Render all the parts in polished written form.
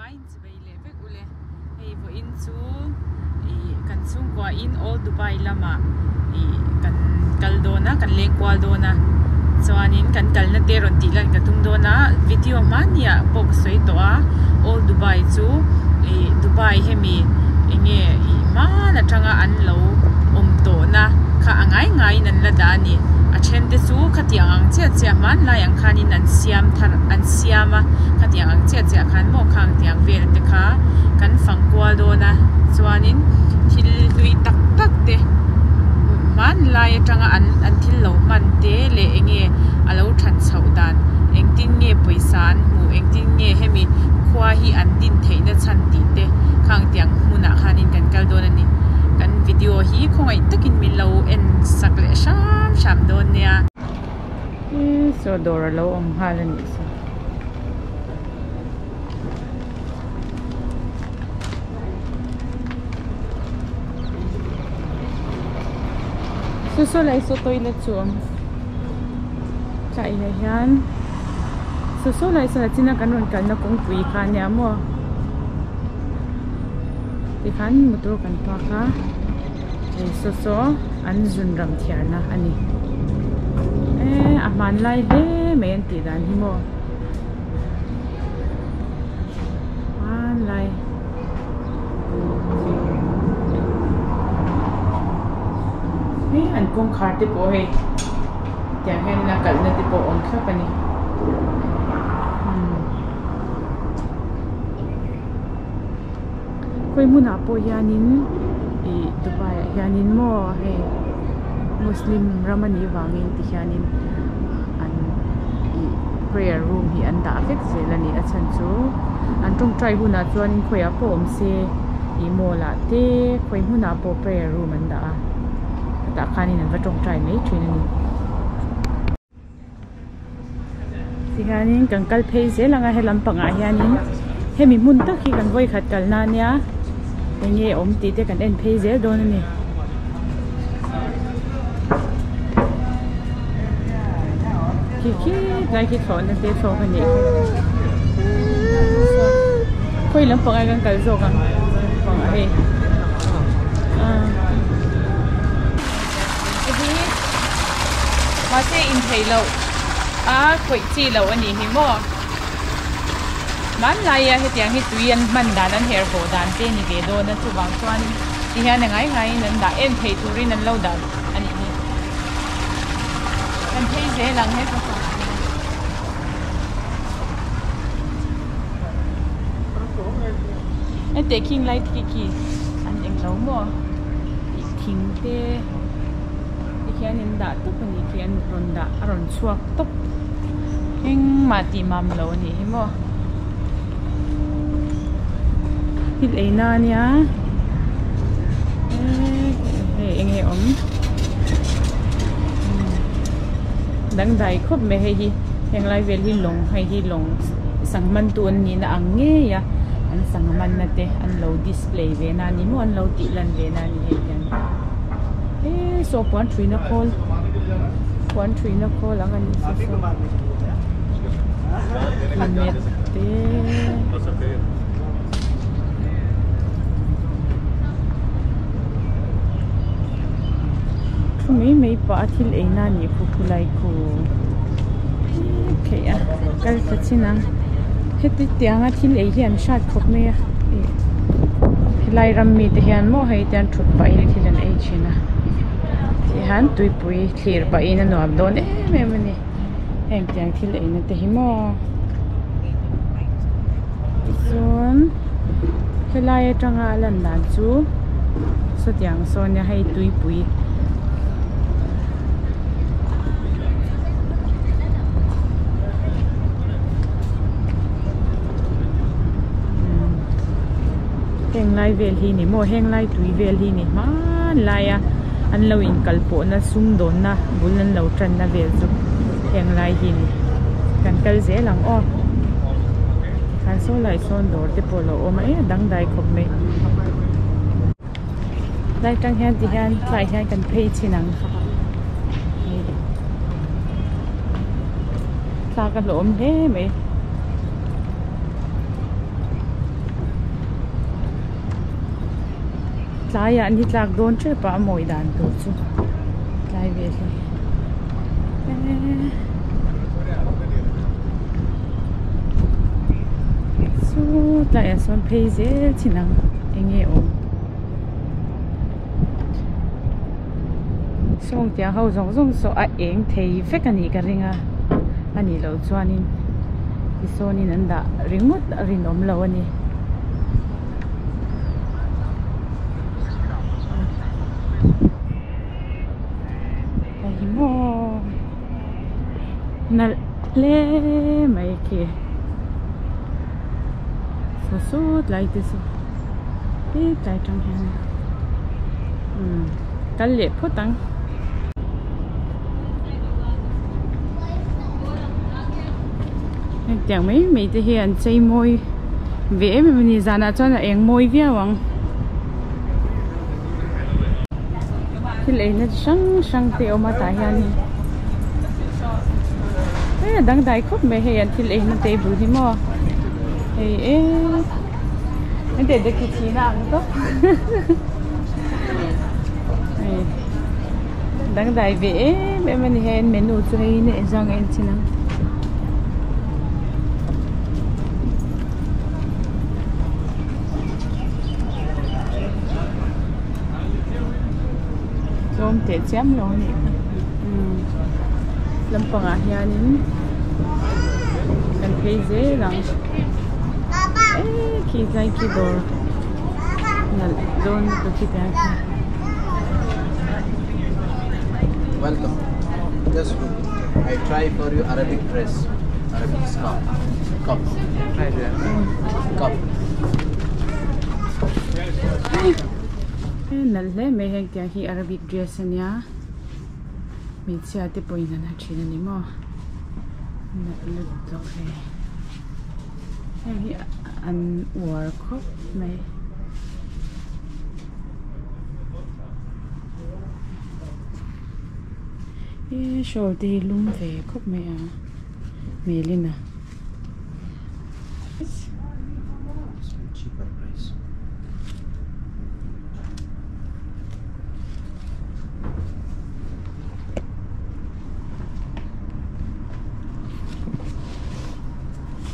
Vai in chivei leh vek ule. Hei vawiin chu ih kan chhungkua in Old Dubai lamah ih kan kal dawn a kan leng kual dawn a chuanin kan kalna te rawn tih lan ka tum dawn a video hmaniah pawh ka sawi tawh a Old Dubai chu ih Dubai hemi eng nge ih hman atanga an lo awm tawhna kha a ngai ngaiin an la dah a ni a then te chu khatiang ang chiah chiah hmanlai ang khanin an siam thar an siam a khatiang ang chiah chiah khan maw khang tiang vel te kha kan fang kual dawn a chuanin thil hlui tak tak te hmanlai atanga an an thil lo hman te leh eng nge a lo that chhoh dan engtin nge pawisa an hmuh engtin nge hemi khua hi an din theih na chhan tih te khang tiang hmunah khanin kan kal dawn a ni kan video hi khawngaih takin min lo en sak leh hram hram dawn nia. Saw dawr a lo awm nghal a nih saw. Saw saw lai saw toilet chu a awm tlaiah hian saw saw lai sawn a china kan rawn kalna kawngpui kha a nia maw tikhan motor kan park a. Hei saw saw an zun ram thiarna a ni eee a hmanlai hle mai an tih dan hi maw hmanlai hei an kawngkhar te pawh hei tiang hian a kalhna te pawh a awm thlap a ni Khawi hmunah pawh hianin ih Dubai ah hianin maw hei muslim ram a nih vangin ti hianin an ih prayer room hi an dah vek zel a ni a chhan chu an tawngtai hunah chuanin khawiah pawh awm se ih mall ah te khawi hmunah pawh prayer room an dah a tah khanin an va tawngtai mai thin a ni. Tihianin kan kal phei zel ang a he lampangah hianin hemi hmun tak hi kan vawikhat kalna a nia eng nge awm tih te kan en phei zel dawn a ni. Khi khi tlai khi thlawhna te thlawk a nih khi khawi lampangah kan kal zawk ang lampangah hei ah. Mahse intheih loh a khawih chi loh a nih hi maw? Hmanlaia hetiang hi tui an hman dan an herh haw dan te ni ve dawn a chuvang chuan ti hian a ngai ngaiin an dah em theih turin an lo dah a nih hi. Kan phei zel ang he kawtah hian. Hetiang khing lai khi khi an englo maw? Tih thing te. Tikhian in dah tawp a nih khi an rawn dah a rawn chhuak tawp engmah tih mam lo a nih hi maw thil ei na ania eee hei enge awm dangdai khawp mai hei hi heng lai vel hi lawng hei hi lawng sangha man tu an nih na ang ngei a an sangha man na te an lo display ve na a ni maw an lo tih lan ve na a ni hei hian. Eee saw puan thuina khawl puan thuina khawl ang a nih chu saw net te thu mai mai pah a thil ei na nih khu khulai khu theih a kal ta chin ang heti tianga thil ei hi an hrat khawp mai a ih helai ram mite hian maw hei te an thut pahin thil an ei thin a tihian tuipui thlir pahin a nuam dawn em em a ni heng tiang thil eina te hi maw tichuan helai atanga a lan dan chu sawtiang sawn nia hei tuipui. Heng lai vel hi ni maw heng lai tui vel hi ni hmanlai a an lo inkal pawhna sumdawnna bul an lo tanna vel chu heng lai hi ni kan kal zel ang aw tikhan saw lai sawn dawr te pawh a lo awm a e dangdai khawp mai. Lai tang hian ti hian tlaiah hian kan phei chhin ang tlak a hlawm hle mai. Tlaiah ni tlak dawn tep a a mawi dan tur chu tlai ve hle Chu tlaiah sawn phei zel thin ang eng nge awm sawng tiang ho zawng zawng saw a eng thei vek a nih ka ring a a nih loh chuanin tisawnin an dah ringawt a rinawm lo a ni. Hei maw nalh hle mai khi saw sawt lai te saw hetlai atang hian umm kal leh phawt ang. Hetiang mai mai te hi an chei mawi ve em em a ni zanah chuan a eng mawi viau ang thil eina chi hrang hrang te a awm a tah hianin hei a dangdai khawp mai hei an thil eina table hi maw hei eee engtiang te khi chhina ang tawp hei dangdai ve em em a ni hei an menu chu hei in a inzang a en chin ang. Tlawm teh chiam lo a nih kha umm lampangah hianin kan phei zel ang eee khi tlai khi dawr nalh dawn lutuk khi tlai khi. Welcome. Just look. I try for you Arabic dress, Arabic scarf. Come. Try there. Come. Nalh hle mai heng tiang hi Arabic dress ania hmeichhia te pawhin an ha thin ani maw nalh lutuk hei heng hi an uar khawp mai. He shawl te hi lum ve khawp mai a hmelin a. Cheaper price.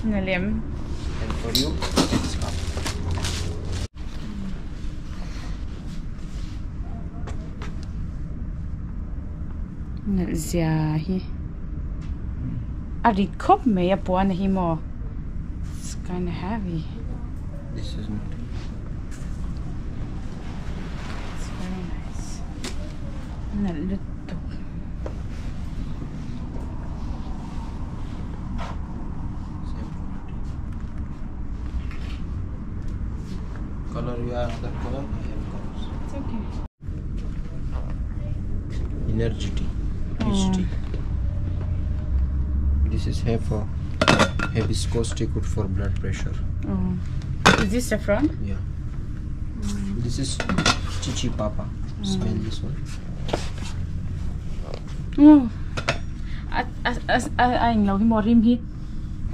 Nalem. And for you, it's cup. Nalh zia hi a rit khawp mai a puan hi maw it's kind of heavy this is not it's very nice nalh lutuk same quality color you have another color I have colors it's okay energy tea peach tea this is have for hibiscus tea good for blood pressure oh is this saffron yeah this is chichi papa smell this one oh a a a a englo hi maw rim hi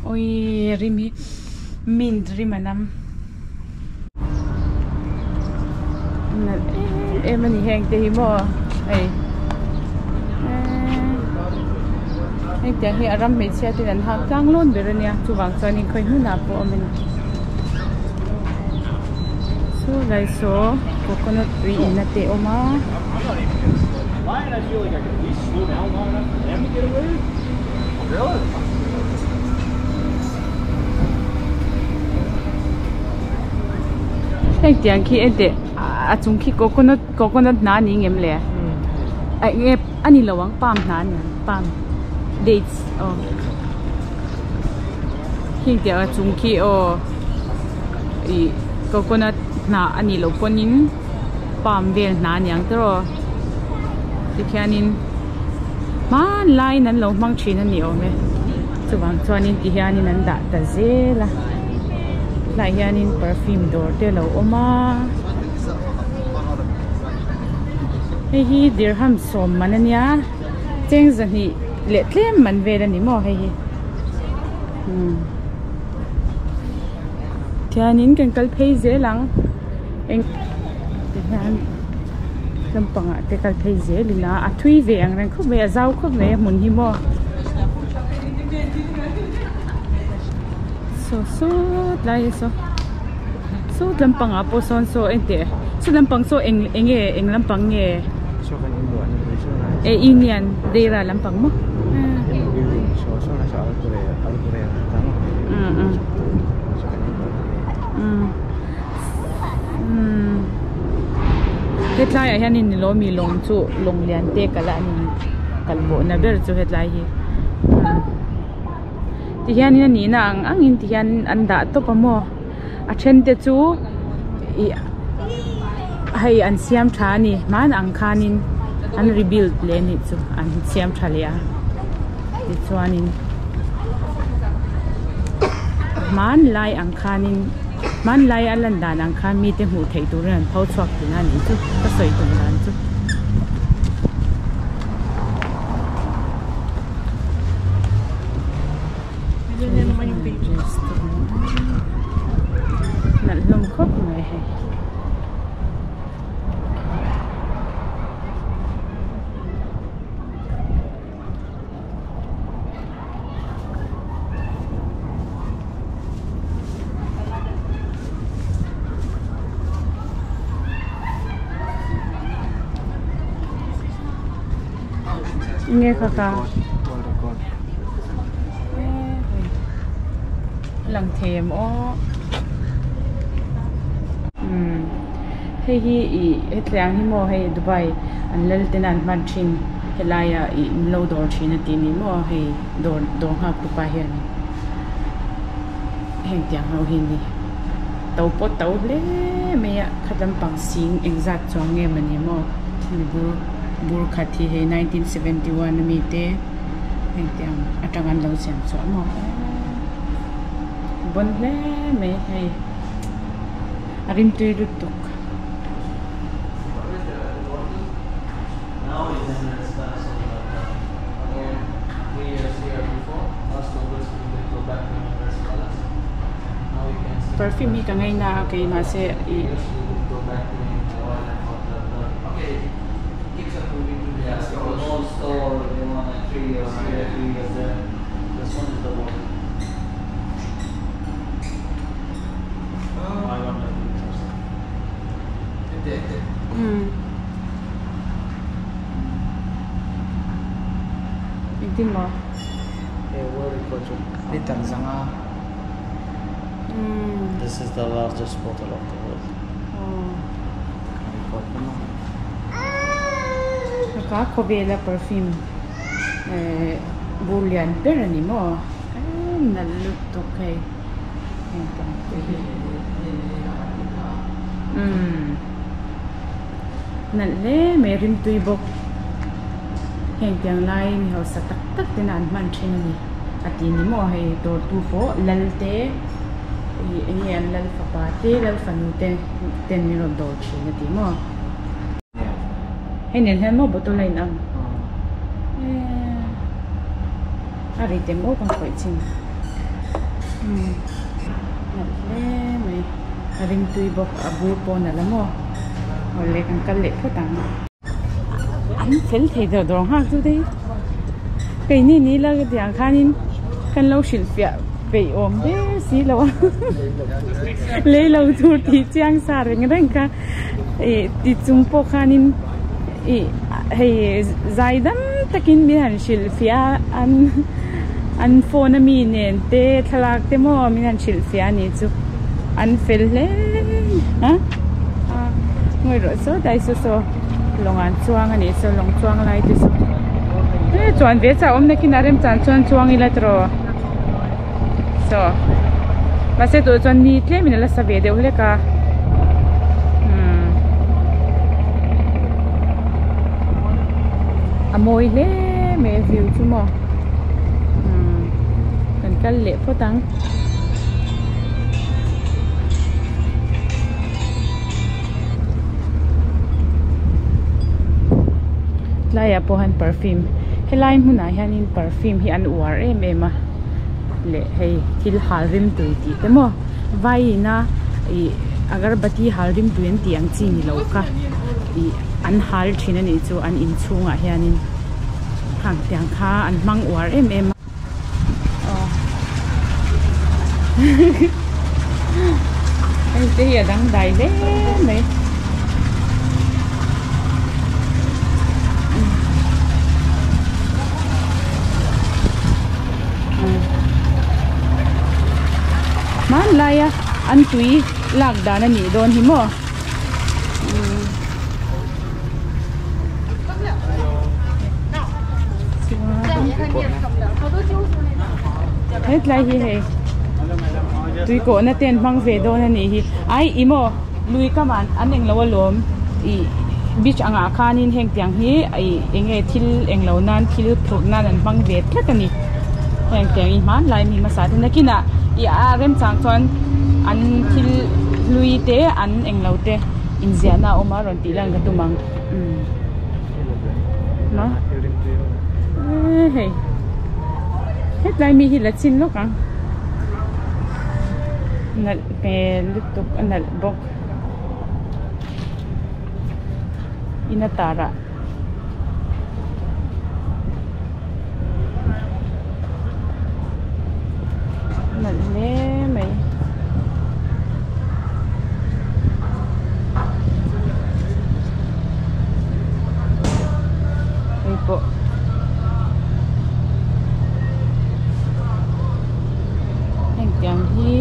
awii rim hi mint rim a nam nalh em em a ni heng te hi maw hei hengtiang hi a ram hmeichhia ten an hak tlang lawn ber a nia chuvang chuanin khawi hmunah pawh awm a ni saw lai saw coconut tui inna te a awm a. Heng tiang khi enteh a chung khi coconut coconut hna ani ngem le a eng nge a ni lo ang palm hna ani ang palm dates aw heng tiang a chung khi aw ih coconut hna a nih loh pawnin palm vel hna ani ang tiraw tikhianin hmanlaiin an lo hmang thin a ni awm e chuvang chuanin tihianin an dah ta zel a tlaiah hianin perfume dawr te a lo awm a hei hi dirham sawm man a nia cheng zahnih leh tlem man vel a ni maw hei hi umm tihianin kan kal phei zel ang eng. Hian lampangah te kal phei zel ila a thui ve ang reng khawp mai a zau khawp mai a hmun hi maw saw sawt lai hi saw sawt lampangah pawh sawn saw enteh saw lampang saw eng eng nge eng lampang nge eh Indian Deira lampang maw umm hetlai ah hianin ni lawmi lawng chu lawng lian te kal a an in kal pawhna ber chu hetlai hi tihianin a nihna ang angin tihian an dah tawp a maw a then te chu ih hei an siam tha a ni hman ang khanin an rebuild leh a nih chu an siam tha leh a tichuanin hmanlai ang khanin hmanlai a lan dan ang khan mite hmuh theih turin an pho chhuak tihna a nih chu ka sawi tum dan chu. Nalh hlawm khawp mai hei. Nge kha ka lang thei em aw umm hei hi ih hetiang hi maw hei Dubai an lal ten an hman thin helaia ih min lo dawr thin a tih ni maw hei dawr dawr nghak tu pa hianin heng tiang ho hi a ni to pawh to hle mai a kha lampang sing engzat chuang nge mawni maw hemi bur bur khat hi hei 1971 ami te heng tiang atang an lo siam chhuah maw bon hle mai hei a rimtui lutuk. Perfume hi ka ngaina a kei mahse ih Engtin maw? Liter zanga. This is the largest bottle of the world. Ka khawvela perfume bur lian ber a ni maw? Nalh lutuk hei. Heng tam te hi. Umm. Nalh hle mai rimtui bawk. Heng tiang lai mi hausa tak tak tena an hman thin a ni a ti ni maw hei dawrtu pawh lal te ih eng nge an lal fapa te lal fanu te ten min rawn dawr thin a ti maw. Hei nen hian maw bottle a inang eee a ri tem awk ang khawih chin umm nalh hle mai a rimtui bawk a bur pawh a nalh a maw awle kan kal leh phawt ang. An fel thei deuh dawr nghak chu te hi keini ni la ka tih ang khanin kan lo hrilh fiah peih awm ber si lo a lei lo tur tih chiang sa reng reng kha ih ti chung pawh khanin ih hei zai dam takin min han hrilh fiah a an an phone ami nen te thlalak te maw min han hrilh fiah a nih chu an fel hle a. Ngawi rawh saw dai saw saw lawng an chuang a nih chu lawng chuang lai te chu he chuan ve chah awm nakin a rem chan chuan chuang ila tiraw saw mahse tawh chuan ni tlem in a la sa ve deuh hlek a umm a mawi hle mai a view chu maw umm kan kal leh phawt ang. Tlaiah pawh hian perfume helai hmunah hianin perfume hi an uar em em a leh hei thil hal rim tui tih te maw vaiin a ih. Agarbati hal rimtui an tih ang chi ni lo kha ih an hal thin a nih chu an inchhungah hianin khang tiang kha an hmang uar em em a. Aw hei te hi a dangdai hle mai. Hmanlaia an tui lak dan a nih dawn hi maw. Hetlai hi hei tui kawhna te an hmang ve dawn a nih hi ai ih maw lui kam ah an englo alawm ih beach angah khanin heng tiang hi ih eng nge thil englo nan thil phurh nan an hmang ve tlat a ni heng tiang hi hmanlai mi hmasa te nakinah ih a remchang chuan an thil hlui te an englo te inziahna a awm a rawn tih lan ka tum ang umm maw eee hei hetlai mi hi la chin lawk ang nalh hmel lutuk a nalh bawk. In a tar ah nalh hle mai. Hei pawh hengtiang hi.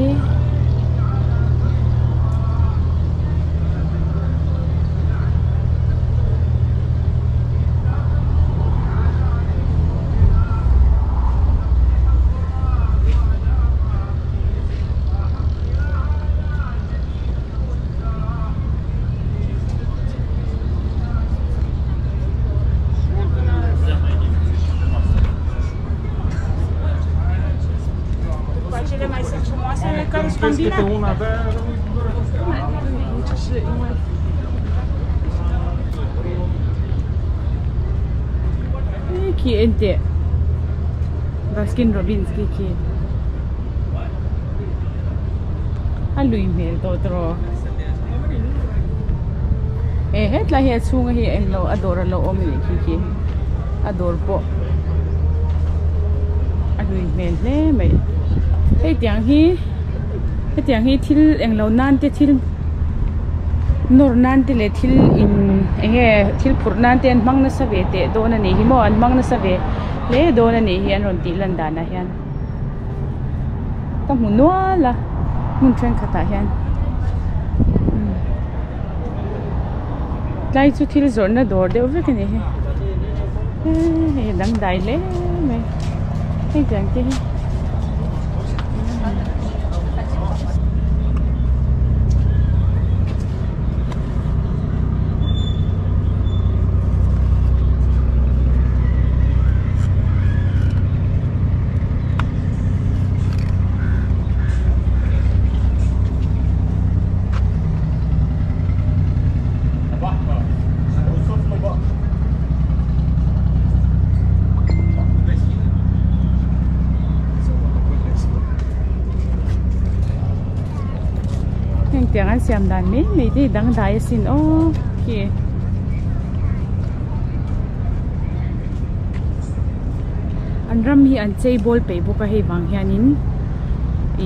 Khi en teh Baskin Robbins khi khi a lui hmel tawh tawh e hetlai hi a chhunga hi englo a dawr alo awm anih khi khi a dawr pawh a lui hmel hle mai hei tiang hi hetiang hi thil englo nan te thil nawr nan te leh thil in eng nge thil phurh nan te an hmang nasa ve teh dawn a nih hi maw an hmang nasa ve hle dawn a nih hi an rawn tih lan danah hian ka hmu nual a hmun thenkhatah hian tlai chu thil zawrhna dawr deuh vek a ni hi hei a dangdai hle mai hei tiang te hi. Heng tiang an siam dan mai mai te hi dangdai asin aw khi. An ram hi an chei bawl peih bawk a hei vang hianin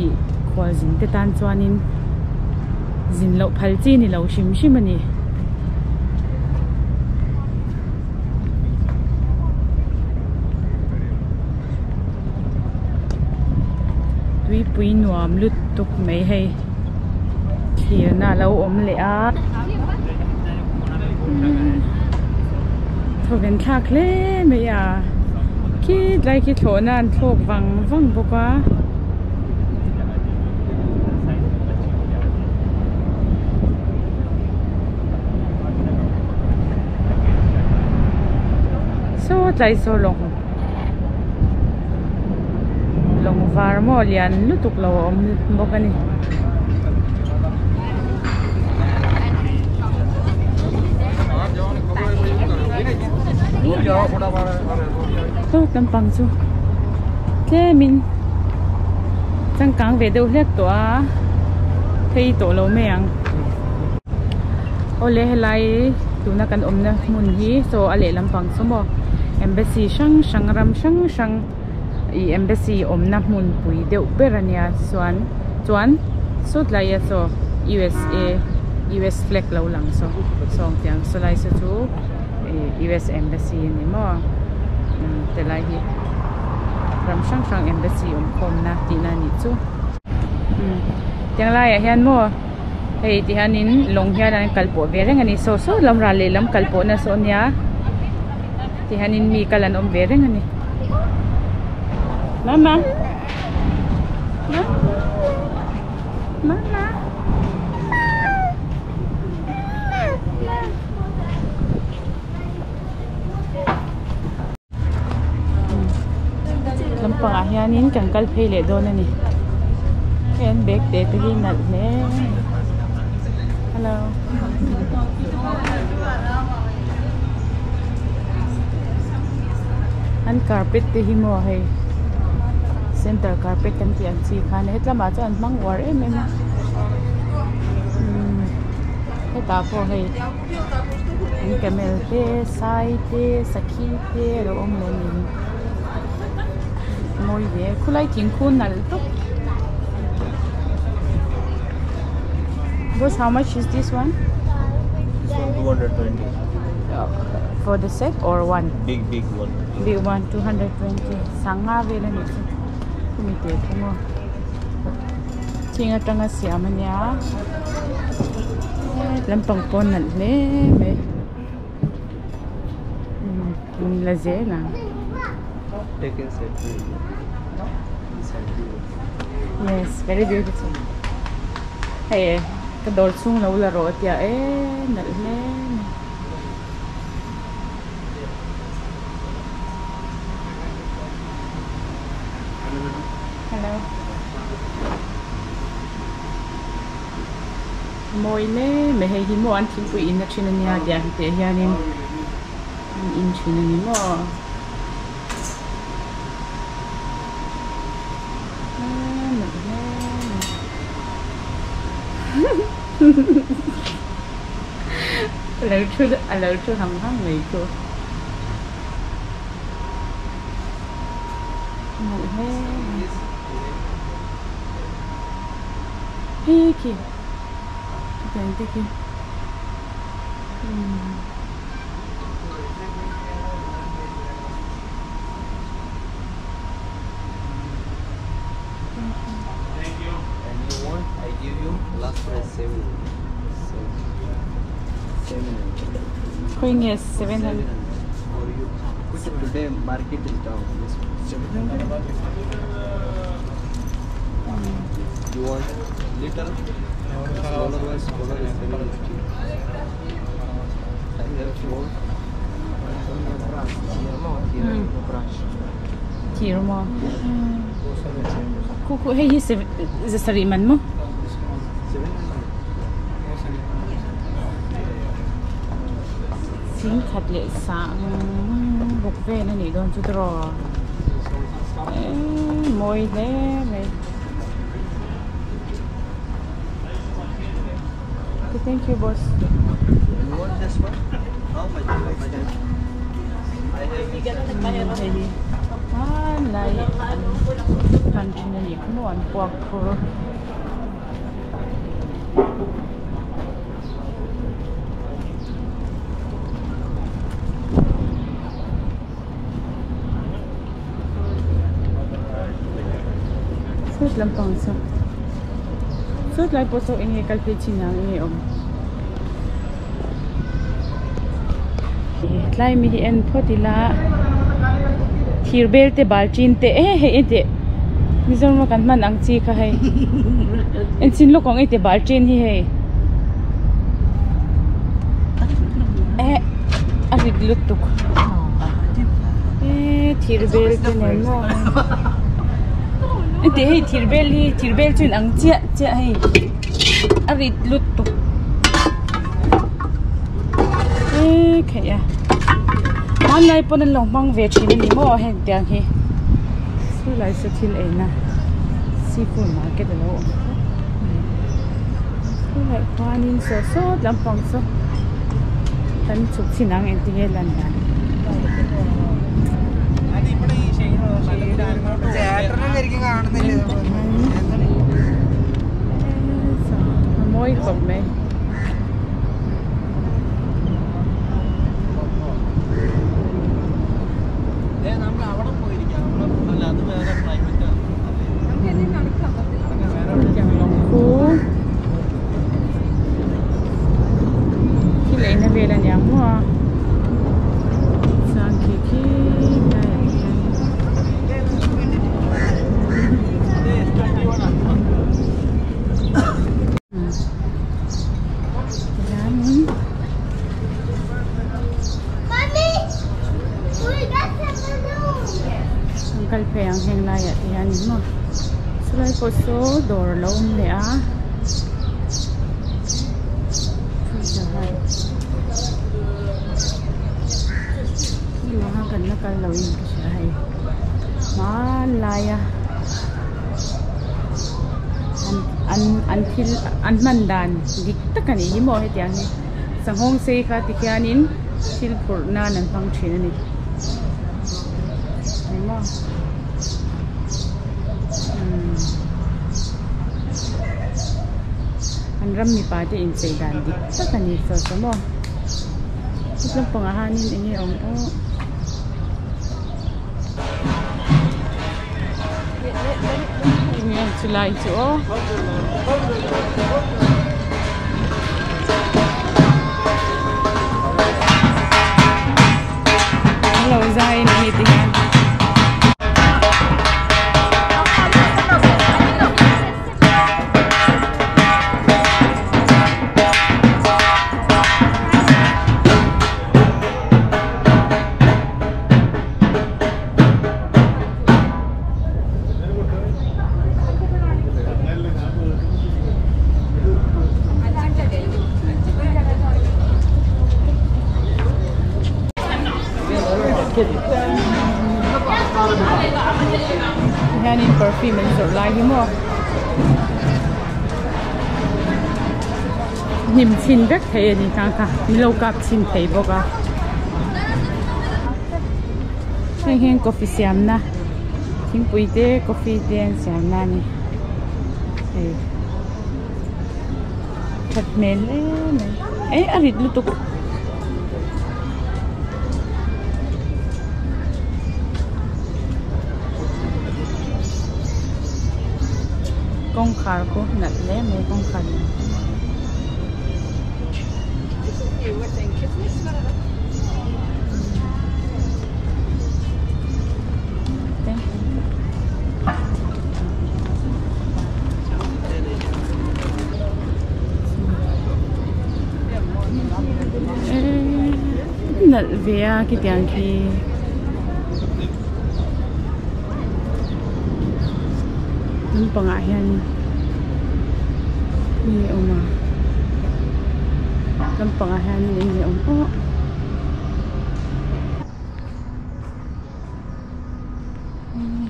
ih khualzin te tan chuanin zin loh phal chi ni lo hrim hrim a ni. Tuipui nuam lutuk mai hei thlirna a lo awm leh a thawven thlak hle mai a khi tlai khi thlawhna an thlawk vang vang bawk a. Saw tlai saw lawng lawng var maw lian lutuk lo a awm bawk a ni. Saw lampang chu tlemin changkang ve deuh hlek tawh a. Phei tawh lo mai ang. Awle helai tuna kan awmna hmun hi saw a lehlam pang saw maw embassy hrang hrang ram hrang hrang ih embassy awmna hmun pui deuh ber a nia chuan chuan sawtlai a saw usa us flag lo lang saw sawng tiang sawlai saw chu ih us embassy a ni maw umm tilai hi ram hrang hrang embassy awm khawmna tihna a nih chu. Umm tiang laiah hian maw hei ti hianin lawng hian an kal pawh ve reng a ni saw saw lam ral lehlam kal pawhna saw a nia ti hianin mi kal an awm ve reng a ni mama mama Lampangah hianin kan kal phei leh dawn a ni hei an bag te te hi nalh hle hello an carpet te hi maw hei center carpet kan tih ang chi khan hetlamah chuan an hmang uar em em a umm hetah pawh hei. An camel te sai te sakhi te a lo awm leh a ni mawi ve khulai thingkung nalh tawp boss how much is this one This one 220. For the set or one Big big one. Big one 220 sangha vel a nih chu khumi te khu maw thing atanga siam a nia. Lampang pawh nalh hle mai umm la zel ang yes very beautiful hei ka dawr chhung lo la rawh a tia e nalh hle mai. Hello. Mawi hle mai hei hi maw an thingpui in na thin a nia tiang teh hianin an in thin a ni maw aa nalh hle mai a lo thu a lo thu ham ham mai chu nalh hle mai. Hei khi chutiang te khi umm. And you want, I give you last price 700. Khawi nge 700? For you. Today market is down. This You want little? Smaller one, smaller is 750. I have small. Thir maw? Khu khu hei hi za sarih man maw? Singkhat leh sang bawk vel a nih dawn chu tiraw? Eee mawi hle mai. Okay, thank you boss. You want this one? How much? I have Hei hi hmanlai an hman thin a nih kha maw an puak phur. Sawt lampang chu sawt lai pawh saw eng nge kal phei chin ang nge awm tlai mi hi en phawt ila thir bel te bal chin te eh hei enteh Mizoram a kan hman ang chi kha hei enchhin lawk ang enteh bal chin hi hei eh a rit lutuk eh thir bel te nen maw enteh hei thir bel hi thir bel chu in ang chiah chiah hei a rit lutuk eh kheih a hmanlai pawn an lo hmang ve thin a ni maw heng tiang hi chu lai chu thil eina seafood market a lo awm tlat mai. Khawngaiah khuanin saw sawt lampang saw kan chhuk chhin ang engtin nge lan dan. A mawi khawp mai. Thil eina vel a niang maw a chuan khi khi laiah hian tihianin an kal phei ang heng laiah te hianin maw chulai pawh saw dawr a lo awm leh a heng kan la kal lo in ka hria hei hmanlaia an an thil an hman dan dik tak a nih hi maw hetiang hi sanghawng sei kha tikhianin thil phurh nan an hmang thin a ni engmaw umm an ram mipa te inchei dan dik tak a ni saw saw maw lampangah hianin eng nge awm aw. Enge chulai chu aw. An lo zai a ni ti hian. Hianin perfume an zawrh lai hi maw hnim chhin vek thei a ni tang kha min lo kap chhin thei bawk a. Heng hian coffee siamna thingpui te coffee te an siamna a ni hei that hmel hle mai eh a rit lutuk. Kawngkhar pawh nalh hle mai kawngkhar in. Nalh ve a khitiang khi. Lampangah hian mi a awm a lampangah hian eng nge awm aw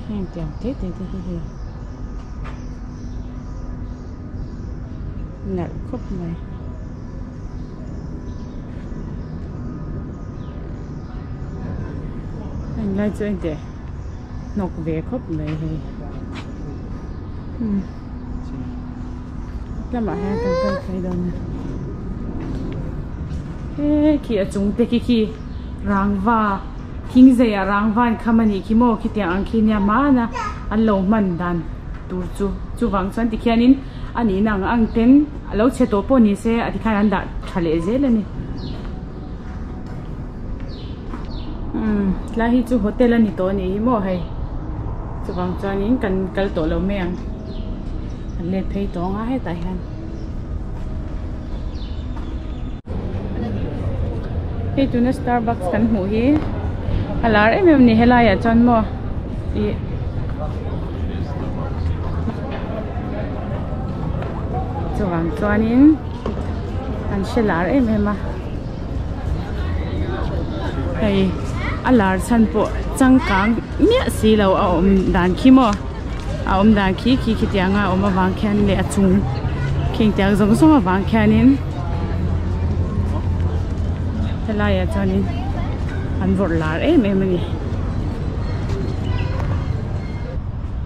heng tiang te te te hi hei nalh khawp mai. Heng lai chu engteh hnawk ve khawp mai hei umm lamah hian kan kal phei dawn a he khi a chung te khi khi rangva thing zeiah rangva an kham a nih khi maw khitiang ang khi nia hmana an lo hman dan tur chu chuvang chuan tikhianin a nihna ang ang ten a lo chhe tawh pawh ni se a tikhan an dah tha leh zel a ni. Umm tlai hi chu hotel a ni tawh a nih hi maw hei chuvang chuanin kan kal tawh lo mai ang kan let phei tawh ang a hetah hian hei tuna starbucks kan hmuh hi a lar em em a ni helaiah chuan maw ih chuvang chuanin an hre lar em em a. Hei a lar chhan pawh changkang miah si lo a awm dan khi maw a awm dan khi khi khitianga a awm avang khian leh a chung khi. Khing tiang zawng zawng avang khianin helaiah chuanin an vawrh lar em em a ni.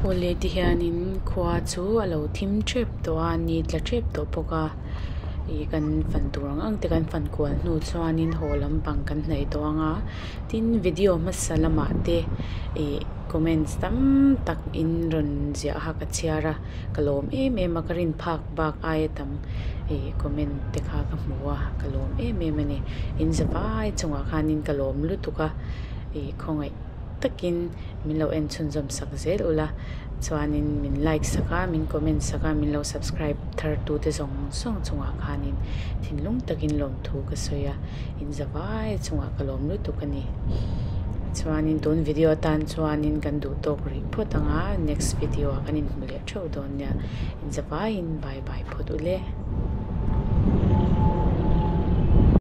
Awle ti hianin khua chu a lo thim tep tawh a ni tla tep tawh bawk a ih kan fan tur ang ang te kan fan kual hnu chuanin haw lampang kan hnaih tawh ang a tin video hmasa lamah te ih comments tam tak in rawn ziah a ka chhiar a. Ka lawm em em a, ka rin phak bak aia tam ih comment te kha ka hmu a, ka lawm em em a ni. In za vai chungah khanin ka lawm lutuk a, ih khawngaih takin min lo en chhunzawm sak zel ula, chuanin min like sak a, min comment sak a, min lo subscribe thar tu te zawng zawng chungah khanin thinlung takin lawmthu ka sawi a. In za vai chungah ka lawm lutuk a ni. Chuanin tun video atan chuanin kan duh tawk rih phawt ang a, next video ah kan inhmu leh theuh dawn nia. In za vaiin bye bye phawt u le.